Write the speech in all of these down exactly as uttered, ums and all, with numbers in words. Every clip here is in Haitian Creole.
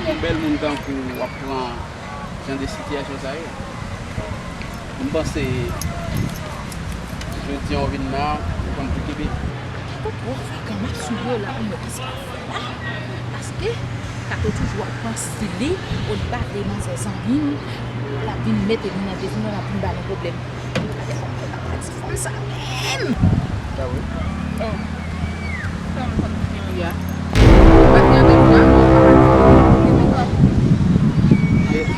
Yon bèl moun tankou w ap pran jan de sitiyasyon sa yo. M panse jodi an w vin la, ou konn pou kenbe. Koko, fè granma sou yo la pou yo kisa la. Paske Kato toujou ap panse li, ou li pa vle manzè zanmi m, l ap vin mete li nan dezòd, l ap vin ba nou pwoblèm. Gade fanm nan, pati fanm sa menm. Sa vre? Oh. Sa m konn di wi a. Bat nan de fwa, non, pa bat nan de fwa.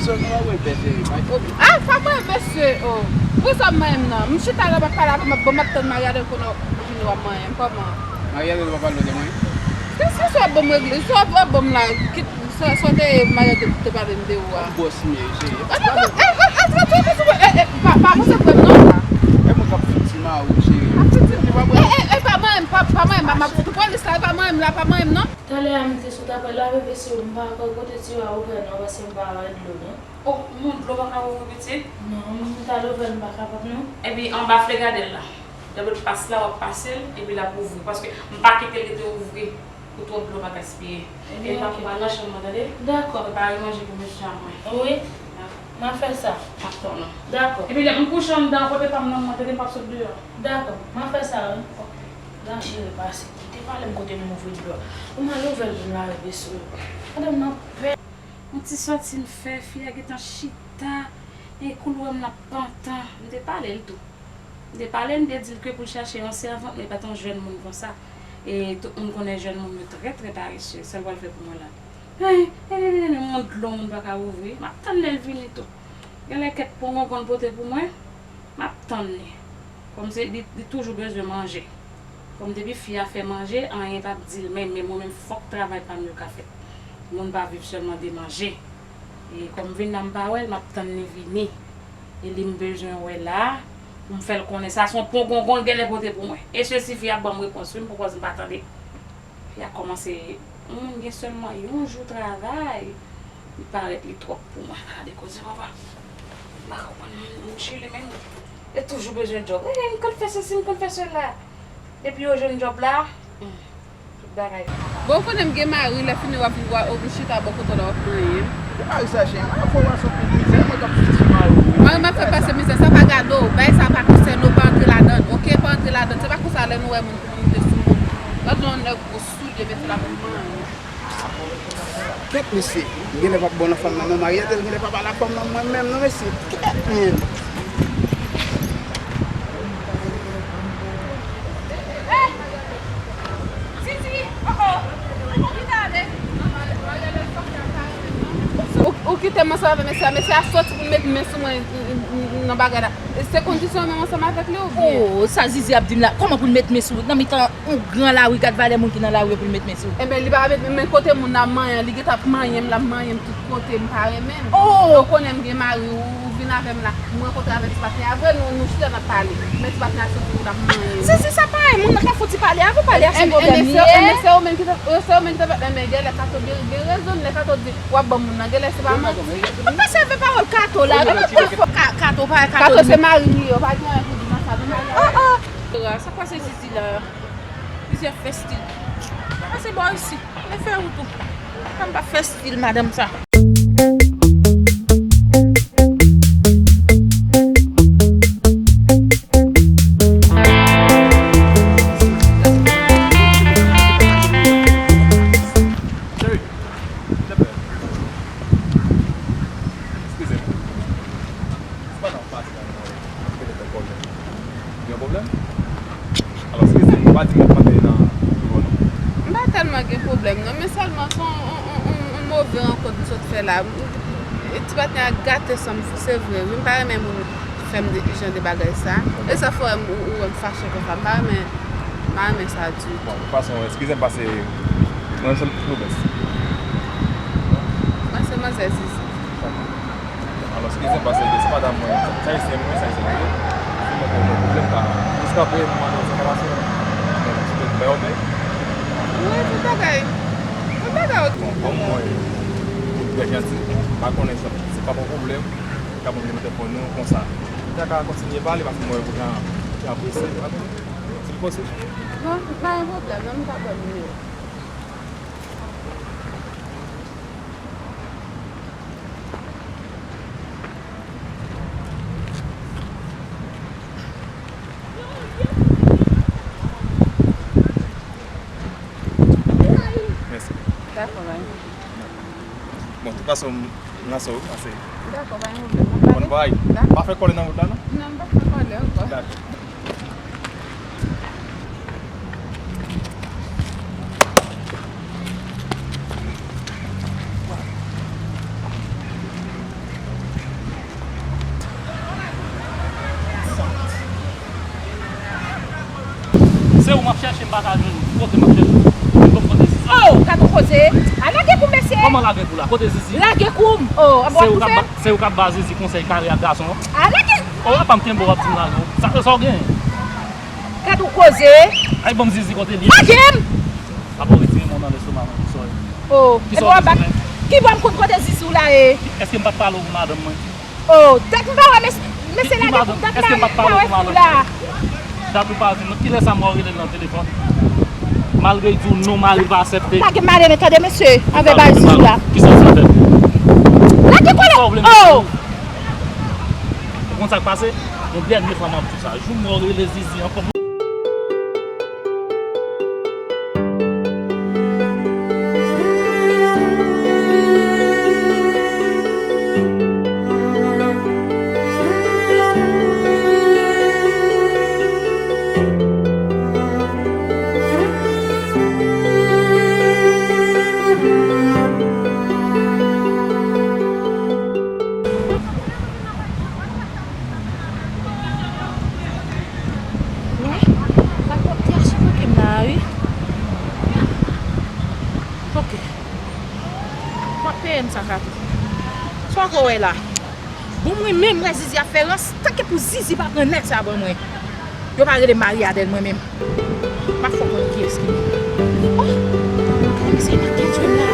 Sa nou wè bèl cheri, pa. Ah, pa mwen, mesye, oh. Pou sa mwen menm nan. M chita la, m ap pale avè m, bon, m ap tann Maria de kono vini w ap manyen m. Kòman? Maria de pa pale de mwen. Kisa sa w ap ban m regle? Sa w ap ban m la, kit sa, sa w te Maria de te pale m de ou a. Bòs m ye, cheri. Pa panse pou mwen, non, la. E mwen k ap fouti mari w, cheri. Ap fouti m. E, e, e, pa mwen, pa, pa mwen, m ap fouti polis la, e pa mwen, la, pa mwen, non. Talè a m te sot apre lave vese yo, m pa kwè kote tiyo a ouvè non, paske m pa wè dlo non. Oh, mon dlo pa ka ouvri pitit? Non, m t al ouvè l, m pa kapab non. Epi anba flegade l la. Lè w pas la, w ap pase l, epi l ap ouvri. Paske m pa kite l rete ouvri pou twòp dlo pa gaspiye. Epi pa, pa nan chanm nan, tande? Dakò. Prepare manje pou mesye a mwen. Wi. Dakò. M a fè sa. M ap tann ou. Dakò. Epi lè m kouche anndan, pote pa m nan mwen, tande, m p ap sot deyò. Dakò. M a fè sa, wi. Ok. Dakò. Cheri, pase. Ou te pale m kote m ouvri dlo a. Ou m al ouvè l pou m lave vese yo. Pandan m nan pè. Yon ti sòti m fè, fi a gentan chita, e kou l wè m l ap pantan. M te pale l tou. M te pale l, m te di l ke pou l chache yon sèvant, men pa t yon jèn moun konsa. E tout moun konnen jèn moun yo trè, trè paresye. Sa l pral fè pou mwen la? Hey, hey, hey, hey, moun dlo, moun pa ka ouvri. M ap tann lè l vini tou. Genlè kèk pongongon l pote pou mwen. M ap tann li. Kòm se li, li toujou bezwen manje. Kòm depi fi a fè manje, anyen p ap di l menm, men mwen menm fòk travay pa m yo ka fèt. Moun pa viv sèlman de manje. E kòm vin la m pa wè l, m ap tann li vini. E li m bezwen wè la, pou m fè l konnen sa se yon pongongon l genlè pote pou mwen. E sesi fi a ap ban m repons wi, m poko, m pa tande. Fi a kòmanse, yon moun gen sèlman yon jou travay, li parèt li twòp pou mwen. Gade koze papa. M pa konprann moun, moun chili menm. Li toujou bezwen djòb. Eh, m konn fè sesi, m konn fè sela. Depi yo jwenn djòb la, hmm, tout bagay. Bon, ou konnen m gen mari, lè fini w ap vin bwa, ou vin chita bò kote w la w ap manyen m. Gen mari sa, cheri, pa fè w pase pou mizè, mwen k ap fouti mari w. Mari m ap fè pase mizè, sa pa gade w. Bagay sa pa konsène w, pa antre ladan l, oke? Pa antre ladan l. Se pa konsa lè nou wè moun pou nou moute sou moun. Gade yon nèg gwo soulye mete la pou manyen. Kèt mesye, m genlè p ap bon nan fanm nan non, Mariette genlè pa pale ak fanm nan mwen menm non mesye, kèt menm. Ou, ou kite m ansanm avè mesye a, mesye a soti pou l met men sou mwen nan bagay la. Se kondisyon menm ansanm avèk li oubyen? Oh, sa Zizi ap di m la, kòman pou l met men sou, nan mitan yon gran lari, gad valè moun ki nan lari yo pou l met men sou. Enben, li pa met men, men kote moun nan ap manyen, li gentan ap manyen m, l ap manyen m tout kote, m pa renmen l. Oh! Ou konnen m gen mari, ou, ou vin avè m la, m rankontre avèk ti patnè a, vre, nou, nou chita n ap pale. Men ti patnè a soti pou l ap manyen m. Zizi, sa parèy moun nan ka fouti pale avè w, pale a se pwoblèm li ye. Enben, se, enben, se ou menm ki te, se ou menm ki te fè, enben, genlè Kato gen, gen rezon l, lè Kato di, w ap ban moun nan, genlè se pa manti. Ou pa sèvi pawòl Kato la, non, men fò Ka-, Kato pa, Kato se mari m li ye, ou pa gen anyen pou di nan sa, non, Maria. Oh, oh. Sa k pase Zizi la? Zizi ap fè stil. Pase bò isi. Mwen fè wout ou. Fanm pa fè stil, madanm sa. Cheri, silvouplè. Eskize m. Se pandan w pase la, mwen, mwen te fè pwoblèm. Gen yon pwoblèm? Alò, eskize m, pa di m w ap antre nan biwo non. M pa tèlman gen pwoblèm non, men sèlman se yon, yon, yon, yon, yon move rankont m sot fè la. M, ti patnè a gate san m fou, se vre wi. M pa renmen moun fè m de, jan de bagay sa. E sa fè w wè m, ou, ou wè m fache konsa. M pa renmen, m pa renmen sa ditou. Bon, de tout fason, eskize m, pase mwen se Florence. Mwen se manzè Zizi. Alò, eskize m, pase se madanm mwen, se ayisyen mwen, se ayisyen mwen ye. Si mwen gen yon pwoblèm, pa, jiska apre, m mande yon enfòmasyon, mwen, mwen, mwen, mwen, mwen, mwen, Wi, tout bagay. Tout bagay, ok. Bon, kòm mwen, ou trè janti, m pa konnen sa, se pa yon pwoblèm. Ka ban m nimewo telefòn ou konsa. Nou ta ka kontinye pale paske mwen jan, jan prese, pa konnen. Si l posib. Non, pa gen pwoblèm, non, m ka ba w nimewo. Bon, tout fason, m nan so, ase. Dakò, pa gen pwoblèm. Bon travay. Dakò. Pa fè kòlè nan wout la, non? Non, m p ap fè kòlè ankò. Dakò. Se ou m ap chèche, m pa ka jwenn ou. Kote m ap chèche ou? M p ap kote Zizi. Oh, gad yon koze. A lage kou, mesye. Kòman lage kou la? Kote Zizi? Lage kou m. Oh, an bon, se ou k ap ba, se ou k ap ba Zizi konsèy kare ak gason an? A lage. Oh, e pa m kenbe w ap di m lage w. Sa, sa w gen? Gad yon koze. Ay, ban m Zizi kote l ye. Lage m. Apa w retire men w nan lestomak mwen, sorry. Oh, e bon, ki bò m konn kote Zizi w la ye? Èske m pa t pale w pou madanm mwen? Oh, dat m pa wè mes-, mesye lage pou dat m pa wè fi w la. Dat ou pa di m, kilè sa m wè w rele l nan telefòn? Malgre l di w non, mari l pa aksepte. Lage m ale, men tande mesye, avè bagay Zizi w la. Kisa w sa fè? Lage kòlè. Oh! Ou konn sa k pase? Yon dènye fwa m ap di w sa. Jou m wè w rele Zizi ankò. Wi, la pòt te achte kote m la a, wi. Ok. W ap peye m sa, Kato. Sa w ko wè la? Bon, mwen menm, lè Zizi ap fè rans, tanke pou Zizi pa pran nèg sa ban mwen. Yo pa rele m Maryadèl, mwen menm. M ap fè w konn kiyès ki mwen. Oh! Kòman se nan kèt yo la?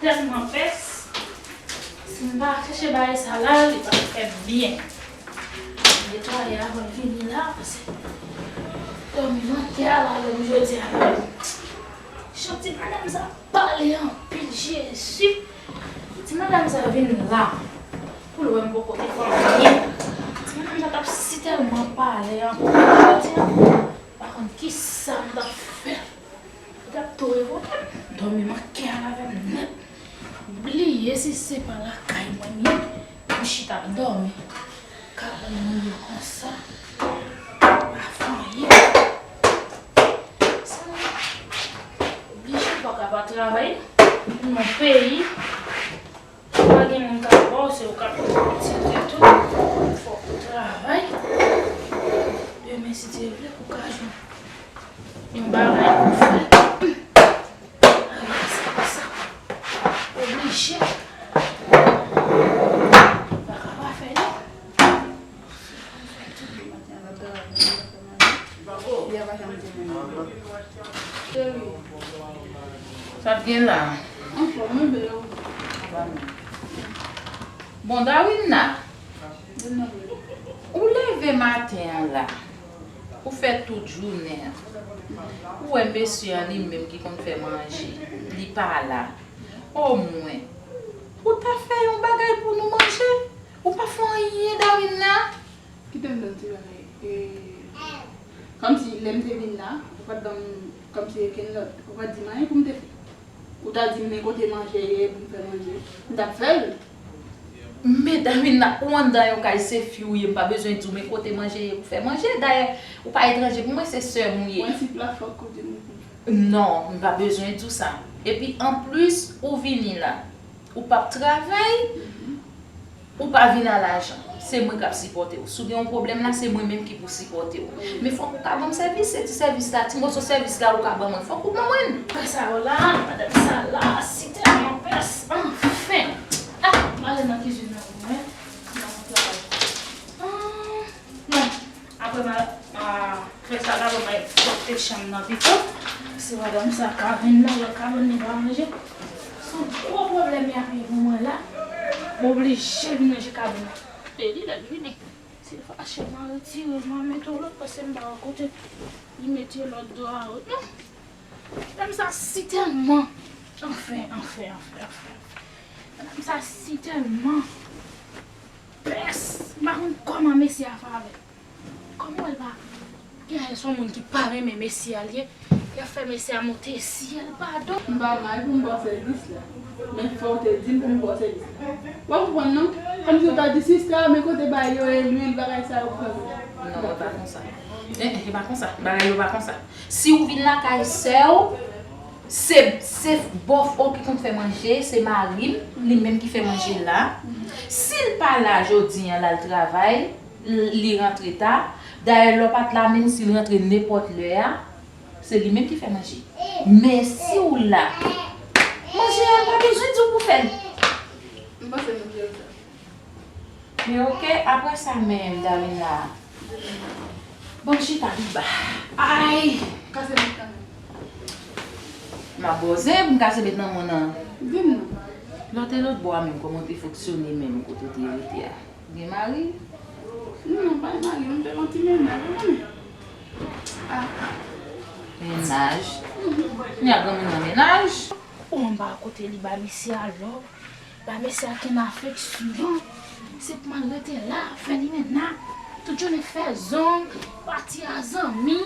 Tèlman pès. Si m pa chèche bagay sa la, li p ap fè m byen. M netwaye avan l vini la, paske dòmi manke a la, lè m jodi a la. Jan ti madanm sa pale anpil, Jezi. Ti madanm sa vin la, pou l wè m poko te fè anyen. Ti madanm sa t ap si tèlman pale anpil jodi a, m pa konn kisa m t ap fè. Li t ap tou revolte m. Dòmi manke al avè m nèt. M bliye si se pa lakay mwen m ye, m chita dòmi. Kabann moun yo konsa. Pa fè anyen. Sa oblije w pa ka pa travay. Nan peyi, pa gen moun k ap ba w, se ou k ap tire tout. Fòk ou travay. Demen, si Dye vle, ou ka jwenn yon bagay pou fè. Ay, sa, sa. Oblije. Pa ka pa fè, non. Sa t gen la? Anfòm, wi, bèl. Bon, Dawinna, ou leve maten an la, ou fè tout jounen an. Ou wè mesye an li menm ki konn fè manje, li pa la. Omwen, ou ta fè yon bagay pou nou manje. Ou pa fè anyen, Dawinna. Kite m di w ti bagay. E, kòmsi lè m te vin la, ou pa t ban m, kòmsi okenn lòd. Ou pa t di m anyen pou m te fè. Ou ta di m men kote manje ye pou m fè manje. M t ap fè l. Men Davina, ou anndan yon kay, se fi w ye, m pa bezwen di w men kote manje ye pou fè manje. Dayè, ou pa etranje pou mwen, se sè m ou ye. Mwen si plafò kote nou pou fè. Non, m pa bezwen di w sa. Epi anplis, ou vini la, ou p ap travay, ou pa vin a lajan. Se mwen k ap sipòte w. Si w gen yon pwoblèm la, se mwen menm ki pou sipòte w. Men fòk ou ka ban m sèvis, se ti sèvis la, ti moso sèvis la ou ka ban mwen, fòk ou ban mwen l. Sa yo la, madanm sa la, si tèlman pès, anfen. Ah, m ale nan kizin nan pou mwen. M pa konn travay. Ah, non. Apre m a, a, fè sa la, bon, bay pote chanm nan pito. Si madanm sa ka vin la, wè kabann li pa ranje. Se yon gwo pwoblèm y ap ye pou mwen la. M oblije vin ranje kabann nan. E li lè l vini. Si l fache, m a retire l, m a mete yon lòt, paske m pa wè kote li mete lòt dwa a, non. Madanm sa si tèlman. Anfen, anfen, anfen, anfen, anfen. Madanm sa si tèlman. Pès! M pa konn kòman mesye a fè avè l. Kòman w wè l pa. Genlè se yon moun ki pa renmen mesye a l ye. L ap fè mesye a monte syèl, padon. M pa mal pou m ba w sèvis la. Men fò w te di m pou m ba w sèvis la. W ap konprann non? Kòmsi w ta di sista, men kote bagay yo ye, lwil, bagay sa yo pou fè manje. Non, e pa konsa. Eh, eh, e pa konsa. Bagay yo pa konsa. Si w vin lakay sè w, se, se bòf ou ki konn fè manje, se mari m, li menm ki fè manje la. Si l pa la jodi a, l al travay, l-, li rantre ta. Dayè, lè w pa t la, menm si l rantre nenpòt lè a, se li menm ki fè manje. Men si w la, manje a, l pa bezwen di w pou fè l. M panse nou byen fè. Men oke, apre sa menm, Davina, ban m chita pi ba. Ay! Kase met nan men. M ap boze pou m kase met nan men w nan. Di m non. Lòt e lòt bò a menm, kòman w te fonksyone menm kote w te rete a? Gen mari? Non, pa gen mari, m te nan ti mennaj, ou konnen. Ah. Mennaj? Mhm. Kounya granmoun nan mennaj? Ou anba kote li ba mesye a love, ba mesye a kenn afeksyon. Se pou m al rete la, fè li menaj. Tout jounen fè zong, pati a zanmi,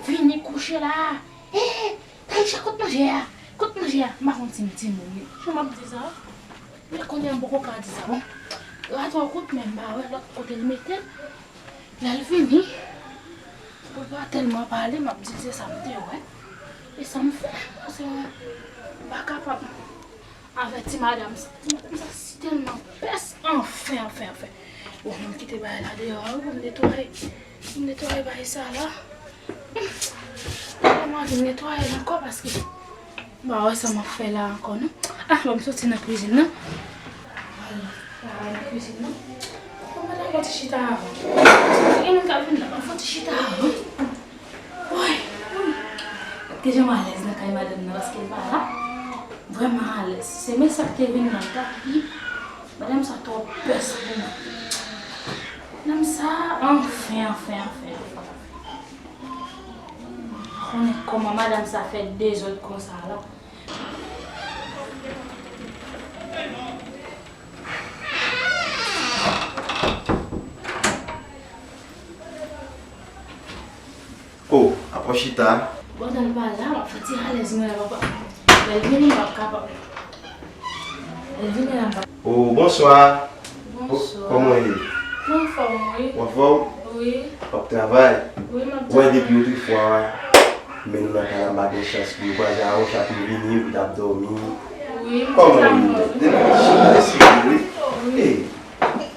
vini kouche la. Eh, Taïsha, kot manje a? Kot manje a? M pa konn si m timoun wi. Jan m ap di sa. Men kounye a m poko ka di sa. Bon, ratò kout men m pa wè lòt kote l mete l. Lè l vini, pou l pa tèlman pale, m ap di l se sa m te wè. E sa m fè. Paske m pa kapab avèti madanm sa. Madanm sa si tèlman pès. Anfen, anfen, anfen. Bon, m kite bagay la deyò a wi, pou m netwaye. Pou m netwaye bagay sa la. Kòman vin netwaye l ankò paske m pa wè sa m ap fè la ankò non. Ah, bon, m soti nan kwizin nan. Al nan kwizin nan. Bon, mwen ta fè ti chita avan. Gen moun k ap vin la, mwen fè ti chita avan. Woy. Gade jan m alèz nan kay madanm nan paske l pa la. Vrèman alèz. Si se men sa k te vin nan ta, pi madanm sa twò pès pou mwen. Madanm sa, anfen, anfen, anfen, anfen. Konnen kòman madanm sa fè dezòd konsa la. Oh, apa w chita? Bon, dan l pa la, m ap fè ti alèz mwen la, papa. Lè l vini, m p ap kapab. Lè l vini la, m p ap. Oh, bonswa. Bonswa. Kòman w ye? Mwen anfòm, wi. Ou anfòm? Wi. W ap travay? Wi, m ap travay. Mwen depi otrefwa, men nou nan kay la, m pa gen chans pou m kwaze a yon chat m vini, m t ap dòmi. Wi, m te sa m dòmi. Kòman w ye? Depi chita, eskize, wi. Wi. Ey,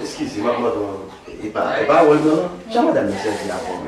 eskize, m ap mande w. E pa, e pa wòl mwen non. Jan madanm nan sèvi avè w.